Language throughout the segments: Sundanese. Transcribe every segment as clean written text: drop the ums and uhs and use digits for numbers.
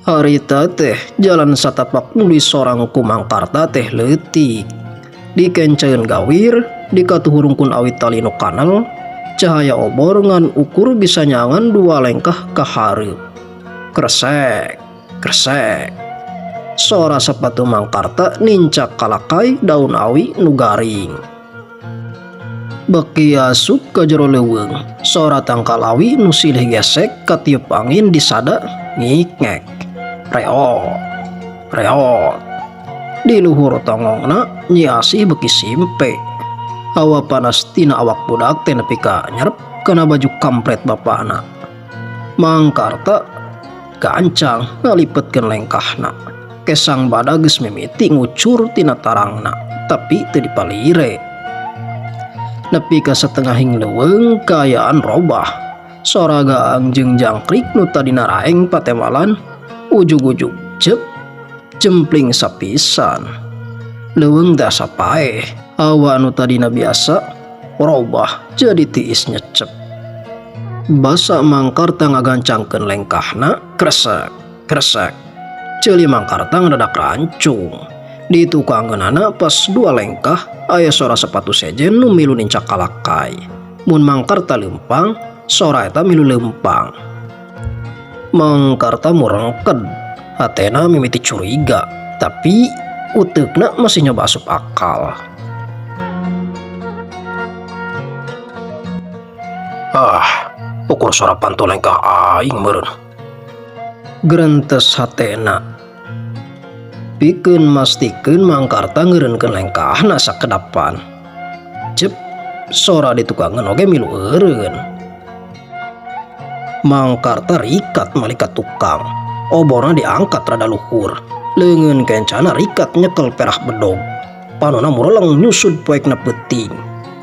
Harita teh jalan satapak nu disorang ku Mangkarta teh leutik. Dikenceun gawir, dikatuhurungkeun awi tali nu kanal, cahaya obor ngan ukur bisa nyangan dua lengkah ka hareup. Kresek, kresek. Sora sapatu Mangkarta nincak kalakai daun awi nu garing. Beki asup ka jero leuweung, sora tangkal awi nu silih gesek katiup angin disada ngik-ngek. Reot, reot. Di luhur tongongna Nyi Asih beki simpe. Hawa panas tina awak budak teh nepi ka nyerep kana baju kampret bapana. Mangkarta gancang ngalipetkeun lengkahna. Kesang badag geus mimiti ngucur tina tarangna, tapi teu dipalire. Nepi ka satengahing leuweung kaayaan robah. Sora gaang jeung jangkrik nu tadina raeng patemalan ujug-ujug cep jempling sapisan. Leuweung teh asa paeh, hawa nu tadina biasa robah jadi tiis nyecep. Basa Mangkarta ngagancangkeun lengkahna kresek kresek. Ceuli Mangkarta ngadadak rancung. Di tukangeunana pas dua lengkah aya sora sepatu sejen nu milu nincak kalakai. Mun Mangkarta leumpang, sora eta milu leumpang. Mangkarta murengked, hatena mimiti curiga, tapi uteukna masih nyoba asup akal. Ah, ukur sora pantu lengkah aing meureun. Gerentes hatena. Pikeun mastikeun Mangkarta ngeureunkeun lengkahna sakedapan. Cep, sora di tukangeun oge milu eureun. Mangkarta rikat malik ka tukang. Oborna diangkat rada luhur. Leungeun kencana rikat nyekel perah bedog. Panona mureleng nyusud poekna peuting.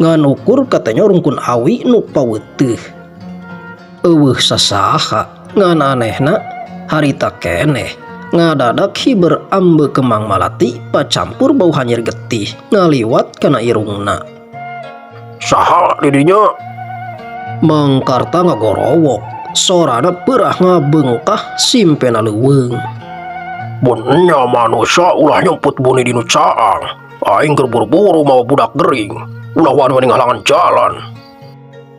Ngan ukur katanya rungkun awi nu paweuteuh. Eueuh sasaha, ngan anehna harita keneh. Ngadadak hiber ambe kemang malati pacampur bau hanyir getih ngaliwat kana irungna. Saha di dinya? Mangkarta ngagorowok, sorana peurah ngabengkah simpena leuweung. Mun nya manusia ulah nyemput buni di nu caang. Aing keur buru-buru mawa budak gering. Ulah wani-wani ngahalangan jalan.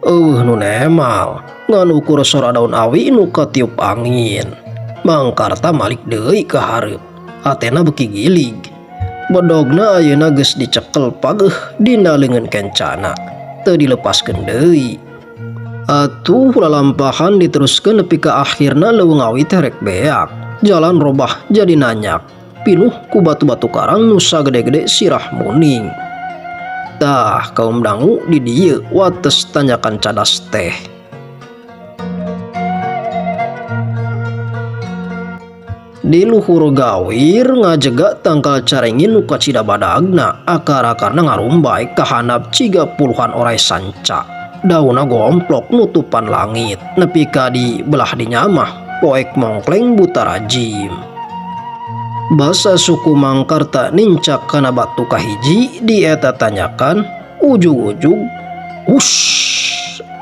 Eueuh nu nemal, ngan ukur sora daun awi nu katiup angin. Mangkarta malik deui ka hareup. Hatena beuki gilig. Bedogna ayeuna geus dicekel pageuh dina leungeun kencana. Teu dilepaskeun deui. Atuh lalampahan diteruskeun nepi ka akhirna leuweung awi teh rek beak. Jalan robah jadi nanyak. Pinuh ku batu-batu karang nu sagede-gede sirah muning. Tah kaum dangu di dieu wates tanyakan cadas teh. Di luhur gawir ngajega tangkal caringin nu kacida badagna, akar-akarna ngarumbai kahandap ciga puluhan orai sanca. Daunna gomplok nutupan langit, nepi ka di belah dinya mah poek mongkleng buta rajim. Basa suku Mangkarta nincak kana batu kahiji di eta tanyakan, ujug-ujug, huss,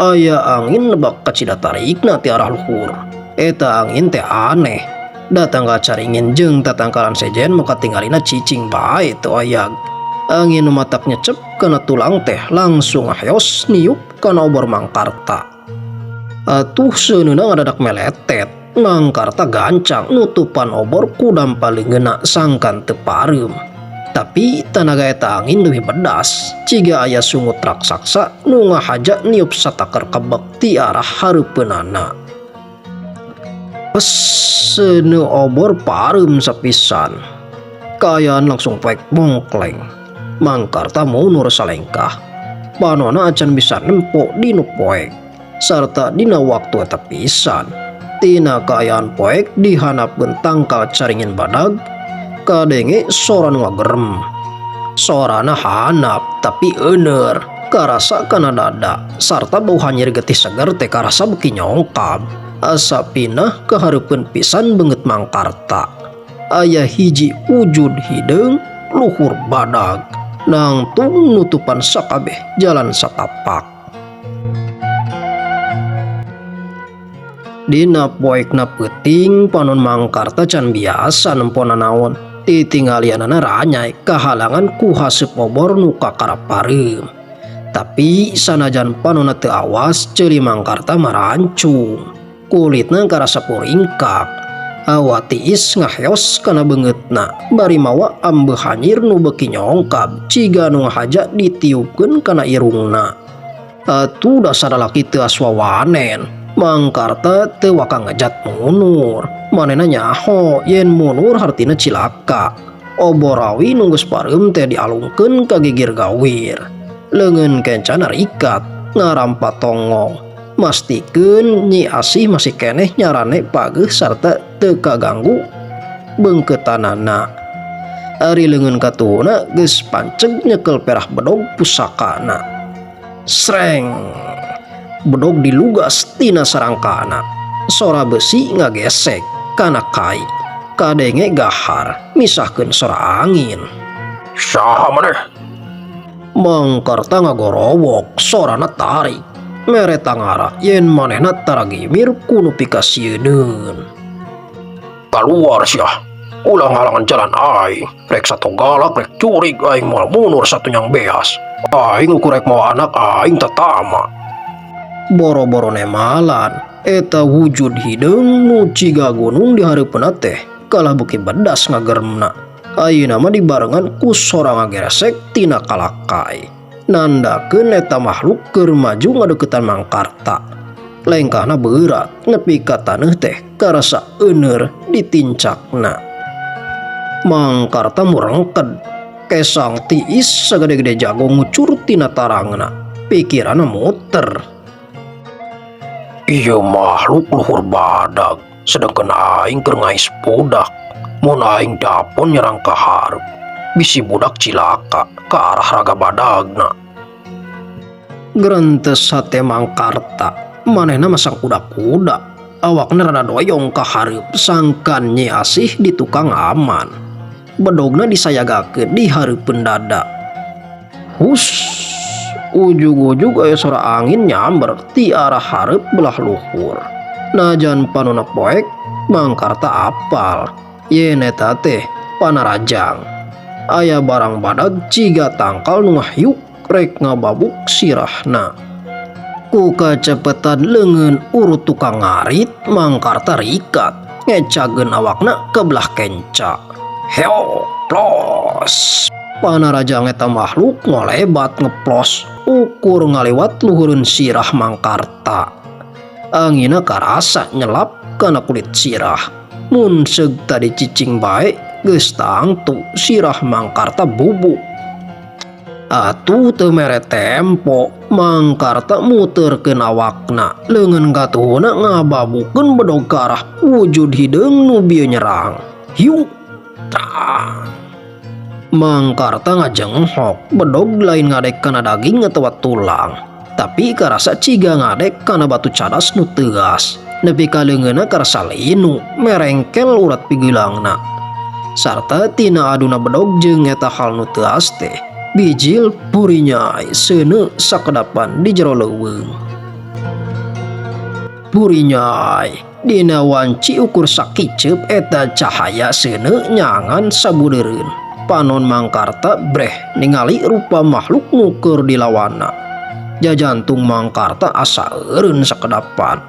aya angin nebak kacida tarikna ti arah luhur. Eta angin teh aneh. Datang ka caringin jeung tatangkalan sejen maka tinggalina cicing bae teu ayag. Angin nu matak nyecep kana tulang teh langsung ngaheos niup kana obor Mangkarta. Atuh seuneuna ngadadak meletet. Mangkarta gancang nutupan obor ku dampa leungeunna sangkan teu pareum. Tapi tanaga eta angin leuwih bedas, ciga aya sungut raksaksa nu ngahaja niup sataker kebek ti arah hareupeunana. Pes, seuneu obor pareum sapisan. Kaayaan langsung poek mongkleng. Mangkarta mundur salengkah. Panona acan bisa nempo dinu poek sarta dina waktu eta pisan. Tina kaayaan poek dihanapeun tangkal caringin badag, kadenge sora nu ngagerem. Sorana hanap tapi eueur, karasa kana dada sarta bau hanyir getih seger teh karasa beuki nyongkab. Asa pinah kahareupeun pisan beungeut Mangkarta. Aya hiji wujud hideung luhur badag nangtung nutupan sakabeh jalan satapak. Dina poekna peuting panon Mangkarta can biasa nempo nanaon. Titinggalianana ranyai kahalangan ku haseup obor nu kakara pareum. Tapi sanajan panonna teu awas ceuli Mangkarta marancung. Kulitna karasa puringkak. Hawa tiis ngaheos kana beungeutna bari mawa ambeu hanyir nu beuki nyongkab ciga nu ngahaja ditiupkeun kana irungna. Atuh dasar lalaki teu aswawanen. Mangkarta teu waka ngejat munur. Manehna nyaho yen munur hartina cilaka. Obor rawi nu geus pareum teh dialungkeun ka gigir gawir. Leungeun kencana rikat ngarampa tonggong. Mastikeun Nyi Asih masih keneh nyarane pageuh sarta teu kaganggu beungkeutanana. Ari leungeun katuhuna geus panceg nyekel perah bedog pusakana. Sreng. Bedog dilugas tina sarangkana. Sora besi ngagesek kana kai. Kadenge gahar misahkeun sora angin. Saha maneh? Mangkarta ngagorowok sorana tarik. Mere tangara yen manehna taragimir ku nu pikasieuneun. Kaluar sia. Ulah ngahalangan jalan aing. Rek sato galak rek curig aing moal munur satunyang beas. Aing ukur rek mawa anak aing tatama. Boro-boro nemalan eta wujud hideung nu ciga gunung di hareupeunna teh kalah beuki bedas ngageremna. Ayeuna mah dibarengan ku sora ngageresek tina kalakai. Nandakeun eta makhluk keur maju ngadeukeutan Mangkarta. Lengkahna beurat nepi ka taneuh teh karasa euneur ditincakna. Mangkarta murengked kesang tiis sagede-gede jago ngucur tina tarangna. Pikiranna muter. Ieu makhluk luhur badag, sedangkan aing keur ngais budak. Mun aing dapon nyerang ka hareup, bisi budak cilaka ka arah raga badagna. Gerentes hate Mangkarta, manehna masang kuda-kuda. Awakna rada doyong ka hareup sangkan Nyi Asih di tukang aman. Bedogna disayagakeun di hareupeun dada. Hus, ujug-ujug aya sora angin nyamber ti arah hareup belah luhur. Najan panonna poek, Mangkarta apal yen eta teh panarajang. Aya barang badag ciga tangkal nu ngahiuk rek ngababuk sirahna. Ku kacepetan leungeun urut tukang ngarit, Mangkarta rikat ngecageun awakna ke belah kenca. Heo, plos. Panarajang eta makhluk ngolebat ngeplos ukur ngaliwat luhureun sirah Mangkarta. Angina karasa nyelap kana kulit sirah. Mun seug tadi cicing bae geus tangtu sirah Mangkarta bubuk. Atuh teu mere tempo, Mangkarta muterkeun awakna. Leungeun katuhuna ngababukeun bedog ka arah wujud hideung nu bieu nyerang. Hiuk! Tah! Mangkarta ngajenghok, bedog lain ngadek kana daging atawa tulang, tapi karasa ciga ngadek kana batu cadas nu teuas. Nepi ka leungeunna karasa linu, merengkel urat pigulangna. Sarta tina aduna bedog jeung eta hal nu teuas teh, bijil burinyai seuneu sakedapan di jero leuweung. Burinyai dina wanci ukur sakiceup eta cahaya seuneu nyangan sabudeureun. Panon Mangkarta breh ningali rupa makhluk nu keur dilawanna. Jajantung Mangkarta asa eureun sakedapan.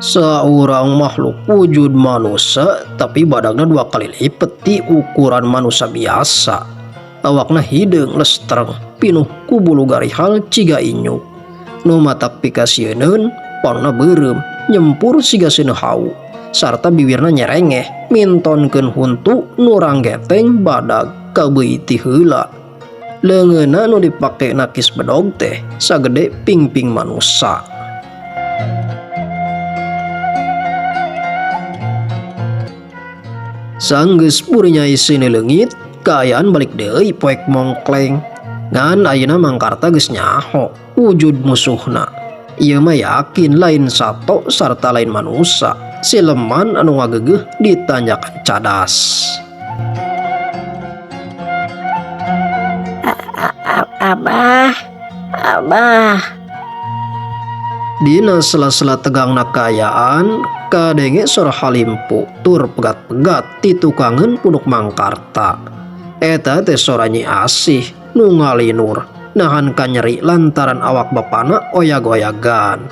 Saurang makhluk wujud manusia tapi badagna 2 kali lipet ti ukuran manusia biasa. Awakna hideung lestreng pinuh ku bulu garihal ciga inyuk. Nu matak pikasieuneun panonna beureum nyempur siga seuneu hawu. Sarta biwirna nyerengeh mintonkeun huntu nu ranggeteng badag kabeuiti heula. Leungeunna nu dipake nakis bedog teh sagede pingping manusa. Sanggeus burinyai seuneu leungit, kaayaan balik deui poek mongkleng. Ngan ayeuna Mangkarta geus nyaho wujud musuhna. Ieu mah yakin lain sato sarta lain manusa. Sileman anu ngagegeuh ditanyakan cadas. Abah, abah. Dina sela-sela tegangna kaayaan, kadenge sora halimpu tur pegat-pegat ti tukangeun punuk Mangkarta. Eta teh sora Nyi Asih nu ngalinur nahan kanyeri lantaran awak bapana oyag-oyagan.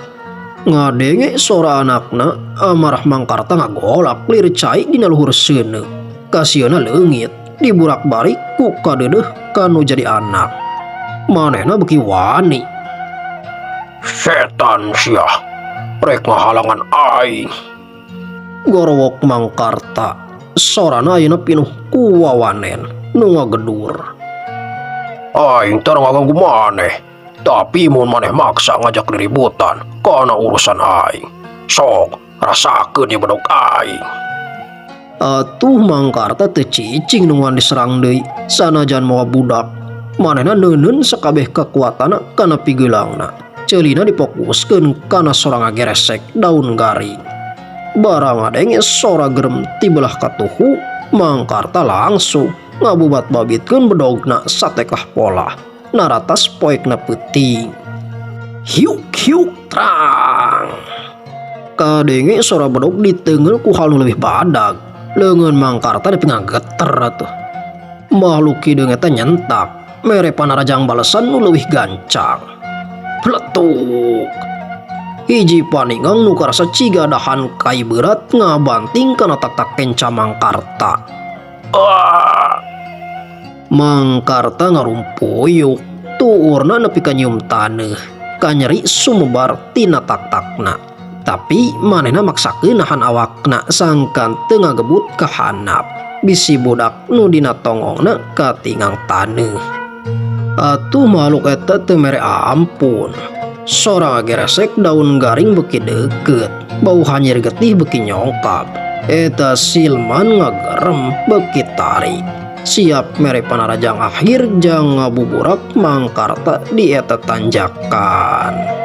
Ngadenge sora anakna, amarah Mangkarta ngagolak lir cai dina luhur seuneu. Kasieuna leungit, diburak-balik ku kadeudeuh kanu jadi anak. Manehna beuki wani. Setan sia, rek ngahalangan aing. Gorowok Mangkarta. Sorana ayeuna pinuh ku wawanen nu ngagedur. Aing tara ngaganggu maneh. Tapi mun maneh maksa ngajak riributan kana urusan aing. Sok, rasakeun ieu bedog aing. Atuh Mangkarta teu cicing nungguan diserang deui sanajan mawa budak. Manehna neuneun sakabeh kakuatanna kana pigeulangna. Ceulina difokuskeun kana sora ngageresek daun garing. Barang ngadenge sora gerem ti belah katuhu, Mangkarta langsung ngabubat-babitkeun bedogna satekah polah. Naratas poekna peuting. Hiuk hiuk trang. Kadenge sora bedog diteunggeul ku hal nu leuwih badag. Leungeun Mangkarta nepi ngageter atuh. Makhluk hideung eta nyentak, mere panarajang balesan nu leuwih gancang. Pletuk. Hiji paningang nu karasa ciga dahan kai beurat ngabanting kana taktak kenca Mangkarta. Ah! Mangkarta ngarumpuyuk, tuurna nepi ka nyium taneuh, kanyeri sumebar tina taktakna. Tapi manehna maksakeun nahan awakna sangkan teu ngagebut ka handap. Bisi budak nu dina tonggongna katingang taneuh. Atuh makhluk eta teu mere ampun. Sora ngageresek daun garing beuki deukeut, bau hanyir getih beuki nyongkab. Eta silman ngagerem beuki tarik. Siap mere panarajang akhir jang ngabuburak Mangkarta di eta tanjakan.